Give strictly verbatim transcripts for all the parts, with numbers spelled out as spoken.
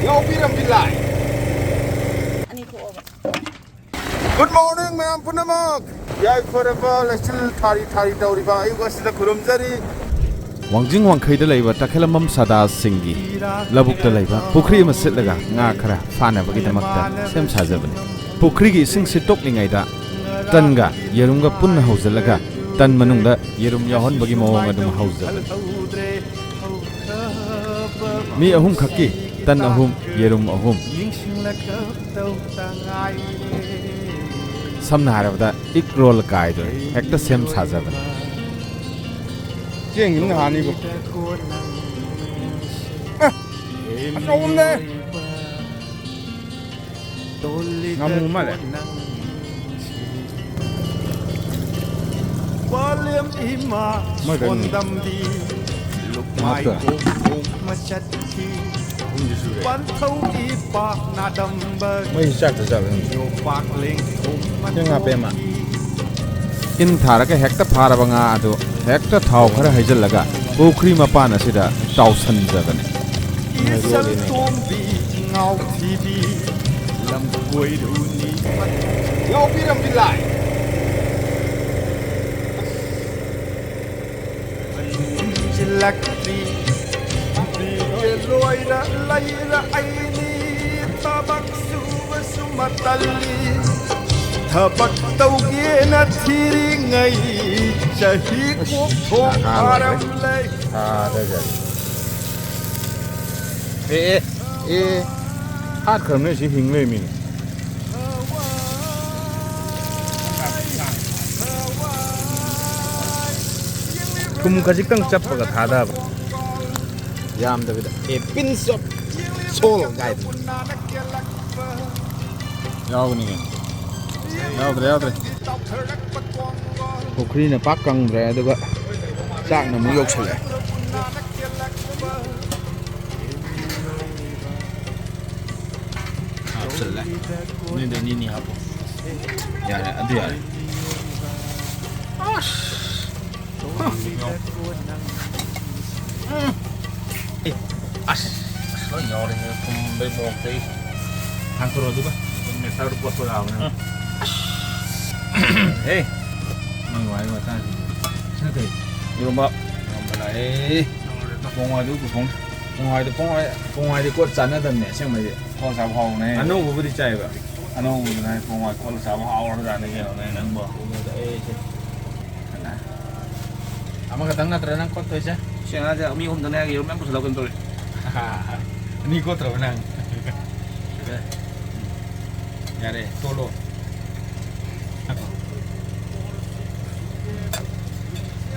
ꯉꯥꯎꯕꯤꯔꯝꯕꯤ ꯂꯥꯏ꯫ ꯑꯅꯤ ꯊꯣꯛꯑꯕ꯫ Good morning, ꯃꯌꯥꯝ ꯄꯨꯝꯅꯃꯛ꯫ ꯌꯥꯏꯐꯔꯕ ꯂꯩꯆꯤꯜ ꯊꯥꯔꯤ ꯊꯥꯔꯤ ꯇꯧꯔꯤꯕ ꯑꯌꯨꯛ ꯑꯁꯤꯗ ꯈꯨꯔꯨꯝꯖꯔꯤ꯫ ꯋꯥꯡꯖꯤꯡ ꯋꯥꯡꯈꯩꯗ ꯂꯩꯕ ꯇꯈꯦꯂꯝꯕꯝ ꯁꯗꯥꯁꯤꯡꯒꯤ ꯂꯧꯕꯨꯛꯇ ꯂꯩꯕ ꯄꯨꯈ꯭ꯔꯤ ꯑꯃ ꯁꯤꯠꯂꯒ ꯉꯥ ꯈꯔ ꯐꯥꯅꯕꯒꯤꯗꯃꯛꯇ ꯁꯦꯝ ꯁꯥꯖꯕꯅꯤ꯫ ꯄꯨꯈ꯭ꯔꯤꯒꯤ ꯏꯁꯤꯡ ꯁꯤꯠꯇꯣꯛꯂꯤꯉꯩꯗ ꯇꯟꯒ ꯌꯦꯔꯨꯝꯒ ꯄꯨꯟꯅ ꯍꯧꯖꯤꯜꯂꯒ ꯇꯟ ꯃꯅꯨꯡꯗ ꯌꯦꯔꯨꯝ ꯌꯥꯎꯍꯟꯕꯒꯤ ꯃꯑꯣꯡ ꯑꯗꯨꯝ ꯍꯧꯖꯕꯅꯤ꯫ ꯃꯤ ꯑꯍꯨꯝ ꯈꯛꯀꯤ ꯇꯟ ꯑꯍꯨꯝ, ꯌꯦꯔꯨꯝ ꯑꯍꯨꯝ꯫ ꯁꯝꯅ ꯍꯥꯏꯔꯕꯗ, ꯏꯒ ꯔꯣꯜ ꯀꯥꯏꯗꯨꯅꯤ, ꯍꯦꯛꯇ ꯁꯦꯝ ꯁꯥꯖꯕꯅꯤ꯫ ꯆꯦꯡꯁꯤꯅ ꯍꯥꯅꯤꯕꯨ꯫ ꯑꯦ, ꯑꯆꯧꯕꯅꯦ꯫ ꯉꯥꯃꯨ ꯃꯥꯜꯂꯦ꯫ ꯃꯣꯏ ꯀꯩꯅꯣ꯫ ꯃꯍꯥꯛꯇꯣ꯫ ꯑꯍꯨꯝꯗꯤ ꯁꯨꯔꯦ꯫ ꯃꯩ ꯆꯥꯛꯇ ꯆꯥꯕ ꯅꯪ꯫ ꯅꯪ ꯍꯥꯞꯄꯦ ꯑꯃ꯫ ꯏꯟ ꯊꯥꯔꯒ ꯍꯦꯛꯇ ꯐꯥꯔꯕ ꯉꯥ ꯑꯗꯨ ꯍꯦꯛꯇ ꯊꯥꯎ ꯈꯔ ꯍꯩꯖꯤꯜꯂꯒ ꯄꯨꯈ꯭ꯔꯤ ꯃꯄꯥꯟ ꯑꯁꯤꯗ ꯇꯥꯎꯁꯟꯖꯕꯅꯤ꯫ ꯏꯆꯜ ꯇꯣꯝꯕꯤ ꯉꯥꯎꯊꯤꯕꯤ ꯂꯝꯀꯣꯏꯔꯨꯅꯤ꯫ ꯉꯥꯎꯕꯤꯔꯝꯕꯤ ꯂꯥꯏ꯫ ꯍꯟꯖꯤꯜꯂꯛꯇ꯭ꯔꯤ꯫ ꯕꯤꯑꯦ ꯂꯣꯏꯔ ꯂꯩꯔ ꯑꯩꯅꯤ ꯊꯕꯛ ꯁꯨꯕꯁꯨ ꯃꯇꯜꯂꯤ꯫ ꯊꯕꯛ ꯇꯧꯒꯦꯅ ꯊꯤꯔꯤꯉꯩ ꯆꯍꯤ ꯀꯣꯛꯊꯣꯛ ꯐꯥꯔꯝꯂꯦ꯫ ꯑꯦ, ꯑꯦ, ꯑꯦ꯫ ꯍꯥꯠꯈ꯭ꯔꯕꯅꯦ ꯁꯤ ꯍꯤꯡ ꯂꯩꯔꯝꯃꯤꯅꯦ꯫ ꯊꯨꯝ ꯈꯖꯤꯛꯇꯪ ꯆꯞꯄꯒ ꯊꯥꯗꯕ꯫ ꯌꯥꯝꯗꯕꯤꯗ꯫ A pinch of salt ꯀꯥꯏꯗꯅ꯫ ꯌꯥꯎꯒꯅꯤ ꯀꯩꯅꯣ꯫ ꯌꯥꯎꯗ꯭ꯔꯦ, ꯌꯥꯎꯗ꯭ꯔꯦ꯫ ꯄꯨꯈ꯭ꯔꯤꯅ ꯄꯥꯛ ꯀꯪꯗ꯭ꯔꯦ, ꯑꯗꯨꯒ ꯆꯥꯛꯅ ꯑꯃꯨꯛ ꯌꯧꯁꯜꯂꯛꯑꯦ꯫ ꯍꯥꯞꯆꯜꯂꯦ꯫ ꯅꯣꯏꯗꯣ ꯑꯅꯤꯅꯤ ꯍꯥꯞꯄꯣ꯫ ꯌꯥꯔꯦ, ꯑꯗꯨ ꯌꯥꯔꯦ꯫ ꯑꯁ! ꯎꯝ꯫ ꯑꯦ, ꯑꯁ! ꯂꯣꯏ ꯌꯥꯎꯔꯦ꯫ ꯊꯨꯝꯗꯩ ꯃꯣꯔꯣꯛꯇꯩ꯫ ꯊꯥꯡꯀꯠꯔꯣ ꯑꯗꯨꯒ꯫ ꯑꯗꯨꯝ ꯃꯤꯛꯁꯔꯗ ꯀꯣꯠꯄ ꯌꯥꯕꯅꯦ꯫ ꯎꯝ꯫ ꯍꯦ꯫ ꯅꯪ ꯋꯥꯔꯤ ꯋꯥꯇꯥꯏ꯫ ꯁꯤꯅ ꯀꯩ? ꯏꯔꯣꯝꯕ꯫ ꯏꯔꯣꯝꯕ ꯂꯥꯛꯑꯦ꯫ ꯄꯣꯡ ꯍꯋꯥꯏꯗꯨ ꯄꯨꯊꯣꯡ-, ꯄꯣꯡ ꯍꯋꯥꯏꯗꯨ, ꯄꯣꯡ ꯍꯋꯥꯏ, ꯄꯣꯡ ꯍꯋꯥꯏꯗꯤ ꯀꯣꯠ ꯆꯥꯟꯅꯗꯕꯅꯦ ꯑꯁꯦꯡꯕꯩꯗꯤ꯫ ꯍꯥꯎ ꯆꯥꯕ ꯍꯥꯎꯕꯅꯦ꯫ ꯑꯅꯧꯕꯕꯨꯗꯤ ꯆꯥꯏꯕ꯫ ꯑꯅꯧꯕꯗꯨꯅ ꯍꯥꯏ ꯄꯣꯡ ꯍꯋꯥꯏ ꯀꯣꯠꯂ ꯆꯥꯕ ꯍꯥꯎꯔꯕꯖꯥꯠꯅꯤ ꯀꯩꯅꯣꯅꯦ ꯅꯪꯕꯣ꯫ ꯎꯅꯗ ꯑꯩꯁꯦ꯫ ꯀꯅꯥ? ꯑꯃꯈꯛꯇꯪ ꯅꯠꯇ꯭ꯔꯥ ꯅꯪ ꯀꯣꯠꯇꯣꯏꯁꯦ? ꯁꯤ ꯑꯉꯥꯡꯁꯦ ꯃꯤ ꯑꯍꯨꯝꯗꯅꯦ ꯍꯥꯏꯔꯒ ꯌꯦꯔꯨꯝ ꯃꯌꯥꯝ ꯄꯨꯁꯜꯂꯛꯑꯣ ꯀꯩꯅꯣ ꯇꯧꯔꯤ꯫ ꯑꯅꯤ ꯀꯣꯠꯇ꯭ꯔꯕ ꯅꯪ? ꯌꯥꯔꯦ, ꯇꯣꯠꯂꯣ꯫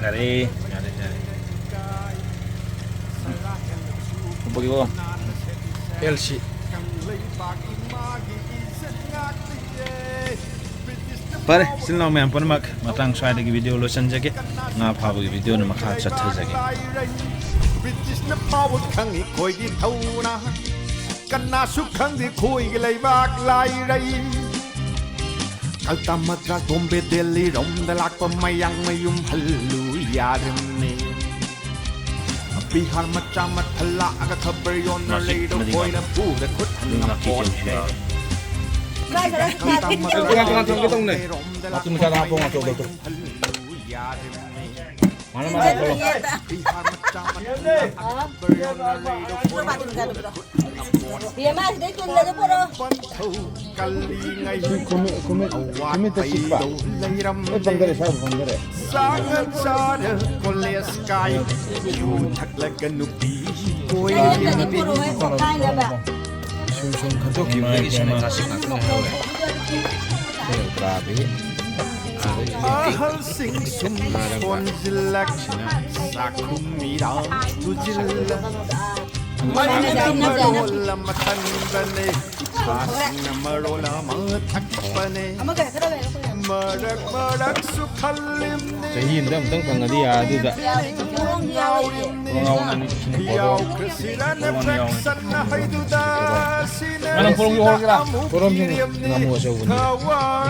ꯌꯥꯔꯦ꯫ ꯌꯥꯔꯦ, ꯌꯥꯔꯦ꯫ ꯎꯞꯄꯒꯦꯀꯣ꯫ L C. ꯐꯔꯦ, ꯏꯆꯤꯜ ꯏꯅꯥꯎ ꯃꯌꯥꯝ ꯄꯨꯝꯅꯃꯛ, ꯃꯇꯥꯡ ꯁ꯭ꯋꯥꯏꯗꯒꯤ ꯚꯤꯗꯤꯑꯣ ꯂꯣꯏꯁꯤꯟꯖꯒꯦ꯫ ꯉꯥ ꯐꯥꯕꯒꯤ ꯚꯤꯗꯤꯑꯣꯅ ꯃꯈꯥ ꯆꯠꯊꯖꯒꯦ꯫ ꯕ꯭ꯔꯤꯇꯤꯁꯅ ꯐꯥꯎꯕ ꯈꯪꯉꯤ ꯑꯩꯈꯣꯏꯒꯤ ꯊꯧꯅꯥ꯫ ꯀꯅꯥꯁꯨ ꯈꯪꯗꯦ ꯑꯩꯈꯣꯏꯒꯤ ꯂꯩꯕꯥꯛ ꯂꯥꯏꯔꯩ꯫ ꯀꯜꯇꯥ ꯃꯗ꯭ꯔꯥꯁ ꯕꯣꯝꯕꯦ ꯗꯦꯜꯂꯤ ꯔꯣꯝꯗ ꯂꯥꯛꯄ ꯃꯌꯥꯡ ꯃꯌꯨꯝ ꯍꯜꯂꯨ ꯌꯥꯔꯝꯃꯦ꯫ ꯕꯤꯍꯥꯔ ꯃꯆꯥ ꯃꯊꯜ ꯂꯥꯛꯑꯒ ꯈꯕꯔ ꯌꯣꯟꯅ ꯃꯥꯁꯤ ꯂꯩꯔꯣ ꯃꯅꯤꯡ ꯀꯣꯏꯅ ꯄꯨꯔ ꯈꯨꯠ ꯑꯗꯨꯝ ꯉꯥꯀꯤ ꯍꯟꯅ ꯆꯦꯟꯕꯁꯨ ꯌꯥꯎꯋꯦ꯫ ꯀꯜꯇꯥ ꯃꯗ꯭ꯔꯥꯁ ꯇꯣꯉꯥꯟ ꯇꯣꯉꯥꯟ ꯊꯝꯒꯦ ꯇꯧꯅꯦ꯫ ꯕꯣꯝꯕꯦ ꯗꯦꯜꯂꯤ ꯃꯆꯨ ꯃꯆꯥꯗ ꯍꯥꯞꯄꯣ, ꯃꯆꯨ ꯃꯆꯨ꯫ ꯃꯥꯅ ꯃꯥꯅ ꯍꯥꯞꯄꯣ꯫ ꯕꯤꯍꯥꯔ ꯃꯆꯥ ꯃꯊꯜ ꯂꯥꯛꯑꯒ ꯈꯕꯔ ꯌꯣꯟꯅ ꯂꯩꯔꯣ ꯀꯣꯏꯅ ꯄꯨꯔ ꯈꯨꯠ ꯍꯟꯅ ꯄꯣꯟ ꯕꯦꯝꯃ, ꯁꯤꯗꯩ ꯇꯨꯜꯂꯁꯨ ꯄꯣꯔꯛꯑꯣ꯫ ꯄꯟꯊꯧ ꯀꯜꯂꯤꯉꯩ ꯈꯨꯃꯤꯠ, ꯈꯨꯃꯤꯠ, ꯈꯨꯃꯤꯠꯇ ꯆꯤꯛꯄ꯫ ꯑꯋꯥꯠꯄꯩꯗꯣ ꯂꯩꯔꯝꯗꯦ꯫ ꯂꯣꯏ ꯄꯪꯊꯔꯦ, ꯁ꯭ꯋꯥꯏꯕꯨ ꯄꯪꯊꯔꯦ꯫ ꯆꯥꯛ ꯆꯥꯔ ꯀꯣꯂꯦꯖ ꯀꯥꯏ, ꯌꯨ ꯊꯛꯂꯒ ꯅꯨꯄꯤ ꯀꯣꯏ꯫ ꯁꯨꯝ ꯁꯨꯝ ꯈꯟꯗꯣꯛꯈꯤꯕꯗꯒꯤ ꯁꯅꯥ ꯉꯥꯛꯇ ꯉꯥꯏꯍꯧꯔꯦ꯫ ꯑꯍꯜꯁꯤꯡ ꯁꯨꯝ ꯁꯣꯟꯖꯤꯜꯂꯛ, ꯆꯥꯛꯈꯨꯝ ꯃꯤꯔꯥꯡ ꯇꯨꯖꯤꯜꯂꯛ꯫ ꯃꯩꯅ ꯃꯔꯣꯜ ꯑꯃ ꯊꯟꯕꯅꯦ, ꯈꯥꯁꯤꯅ ꯃꯔꯣꯜ ꯑꯃ ꯊꯛꯄꯅꯦ꯫ ꯃꯔꯛ ꯃꯔꯛꯁꯨ ꯈꯜꯂꯤꯝꯅꯦ꯫ ꯆꯍꯤ ꯑꯃꯗ ꯑꯃꯨꯛꯇꯪ ꯐꯪꯉꯗꯤ ꯌꯥꯔꯦ ꯑꯗꯨꯗ꯫ ꯉꯥꯎꯔꯤꯝꯅꯦ꯫ ꯌꯥꯎꯈ꯭ꯔꯁꯤꯔꯅ ꯐ꯭ꯔꯦꯛꯁꯟꯅ ꯍꯩꯗꯨꯗ ꯁꯤꯅ ꯅꯪ ꯄꯣꯔꯣꯝꯁꯨ ꯍꯧꯔꯒꯦꯔꯥ? ꯄꯣꯔꯣꯝꯁꯤꯡ ꯉꯥꯃꯨ ꯑꯆꯧꯕꯅꯤ꯫ ꯊꯋꯥꯏ꯫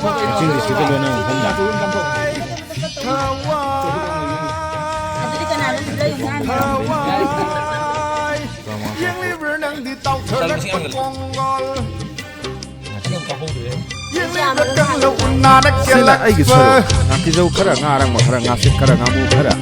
ꯀꯛꯆꯤꯡ ꯗꯤꯁꯇ꯭ꯔꯤꯛꯇ ꯂꯣꯏꯅ ꯃꯐꯝꯗ꯫ ꯊꯋꯥꯏ꯫ ꯑꯗꯨꯗꯤ ꯀꯅꯥꯅꯣ ꯊꯋꯥꯏ ꯌꯦꯡꯂꯤꯕ꯭ꯔꯥ ꯅꯪꯗꯤ ꯇꯥꯎꯊꯔꯛꯄ ꯀꯣꯡꯒꯣꯜ? ꯌꯦꯡꯂꯤꯕ꯭ꯔꯥ ꯀꯪꯂ ꯎꯟꯅꯥꯅ ꯁꯤꯅ ꯑꯩꯒꯤ ꯀꯦꯜꯂꯛꯄ? ꯁꯔꯨꯛ꯫ ꯉꯥꯀꯤꯖꯧ ꯈꯔ, ꯉꯥ ꯑꯔꯪꯕ ꯈꯔ, ꯉꯥꯆꯤꯛ ꯈꯔ, ꯉꯥꯃꯨ ꯈꯔ꯫